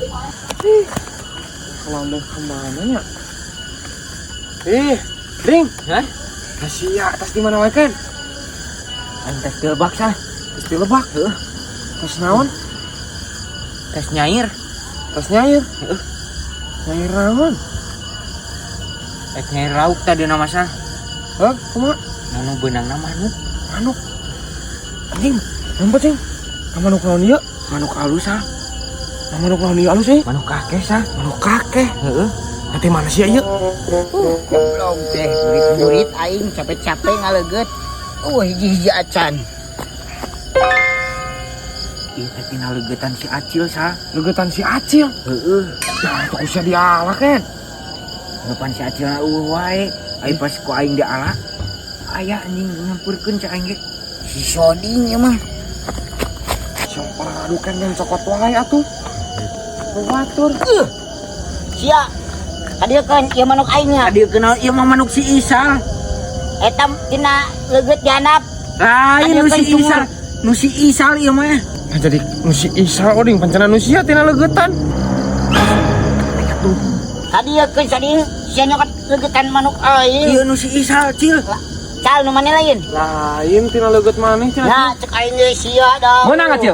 Ih, Kalambung kemana nya? Ih, Ding. Hah? Sia tas di mana wae kan? Aing tas di lebak, Sal. Tas di lebak. Heeh. Tas naon? Tas nyair. Tas nyair. Heeh. Nyair naon? Rek nyair lauk tadi nama, Sal. Hah, kumaha? Nanu beunangna manuk. Manuk. Anjing, nampak cing? Manuk naon ieu? Manuk alus, Sal. Manuk naon ieu alus euy? Manuk kakeh, Sal. Manuk kakeh. Heeh. Nanti mana sih ieu? Goblok teh, murid-murid aing capek-capek ngaleugeut. Oh, hiji-hiji acan. Ieu teh tina leugeutan si Acil, Sal. Leugetan si Acil. Heeh. Nah, itu kusia diala kan. Depan si Acil na eueuh wae. Ai pas ku aing diala. Aya anjing nyamperkeun cek aing ge. Si Soding ieu mah. Siang paradukan yang cokot wae atuh. Batur. Sia. Kadieukeun ieu manuk aing nya. Tadi kenal ieu mah manuk si Isal. Eta tina leugeut dihandap. Lain nu si Kadieukeun sumur. Isal. Nu si Isal ieu mah. Nah, jadi nu si Isal oding pancana nu sia tina leugetan. Kadieukeun Soding, sia nyokot leugetan manuk aing. Ieu nu si Isal, Cil. Cal nu maneh lain? Lain tina leugeut maneh cenah. Nah, cek aing ge sia dah. Meunang Acil?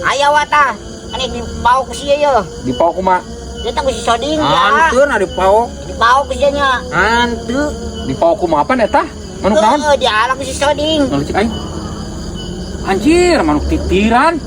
Aya watah. Aneh dipau ku sia ye. Dipau kumaha? Dia ku si Soding ya. Hanteu na dipau. Dipau ku sia nya. Hanteu. Dipau kumaha apa eta? Manuk naon? Heeh, diala ku si Soding. Ngelecek aing. Anjir, manuk titiran.